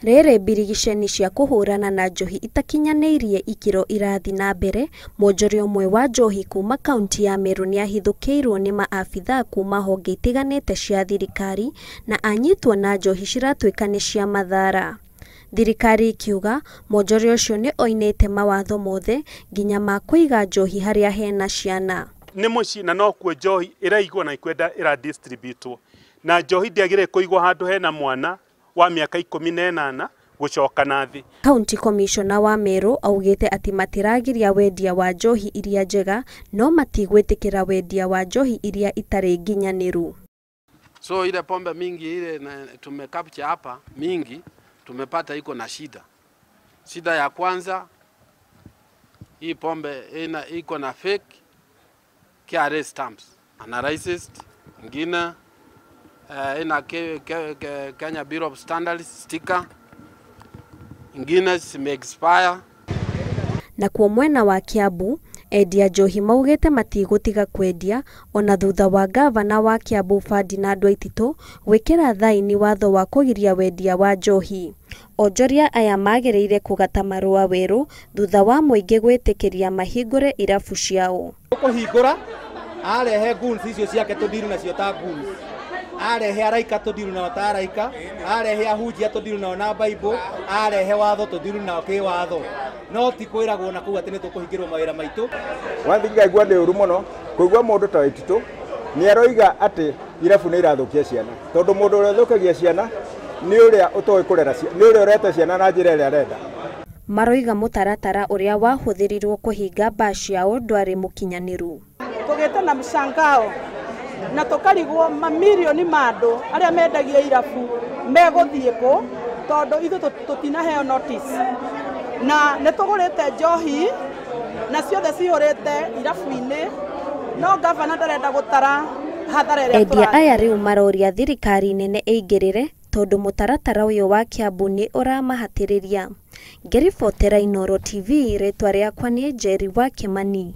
Rĩrĩ mbirigiceni cia kũhũrana na njohi itakinyanĩirie ikĩro irathiĩ na mbere, mwonjoria ũmwe wa njohi kuma kaunti ya Meru nĩahithũkĩirwo nĩ maabithaa kuma honge itiganĩte cia thirikari na anyitwo na njohi ciratuĩka nĩ cia mathara. Thirikari ikiuga mwonjoria ũcio nĩ oinĩte mawatho mothe nginya ma kũiga njohi harĩa hena ciana. Nĩ mũciĩ na nokuo njohi ĩraigwo na ikwenda ĩradistributwo na njohi ndĩagĩrĩire kũigwo handũ hena mwana wa mĩaka 18 gũcoka na thĩ. County Commissioner wa Meru augĩte atĩ matiragiria wendia wa njohi iria njega no matigwĩtĩkĩra wendia wa njohi iria itarĩ nginyanĩru. So ile pombe mingi ile tumecapture hapa mingi tumepata iko na shida. Shida ya kwanza, hii pombe ina iko na fake KRA stamps, analysis ingine ina Kenya Bureau of Standards sticker, ingine zime expire. Na kuo mwena wa Kiambu, endia njohi maugĩte matigũtiga kwendia ona thutha wa gavana wa Kiambu Ferdinand Waititu gwĩkĩra thaĩni watho wa kũgiria wendia wa njohi. Onjoria aya magĩrĩire kũgata marũa werũ thutha wa mũingĩ gwĩtĩkĩria mahingũre irabu ciao. Kũhingũra arehe goons icio ciake tũndiru nacio ta goons, arehe araika tũndiru nao ta araika, arehe ahunjia tũndiru nao na Bible, arehe watho tũndiru nao kĩwatho, no ti kwĩragwo na kũu atĩ nĩ tũkũhingĩrwo mawĩra maitũ. Wathi ngaigua nĩ ũru mũno kũigua mũndũ ta Waititu nĩ aroiga atĩ irabu nĩ irathũkia ciana, tondũ mũndũ ũrĩa ũthũkagia ciana nĩ ũrĩa ũtoĩ kũrera ciana, nĩ ũrĩa ũrete ciana na njĩra ĩrĩa arenda. Maroiga mũtaratara ũrĩa wahũthĩrirwo kũhinga baa ciao ndwarĩ mũkinyanĩru. Tũgĩte na mshangao na tũkarigwo mamirioni ma andũ arĩa mendagia irabu megũthiĩ kũ, tondũ ithuĩ tũtinaheo notice na nĩ tũgũrĩte njohi na ciothe cihũrĩte irabu-inĩ, no gavana ndarenda gũtara hathara ĩrĩa. Endia aya rĩu maroria thirikari nene ĩingĩrĩre tondũ mũtaratara ũyũ wa Kiambu nĩ ũramahatĩrĩria. Ngĩribotera Inooro TV, rĩtwa rĩakwa nĩ Njeri wa Kimani.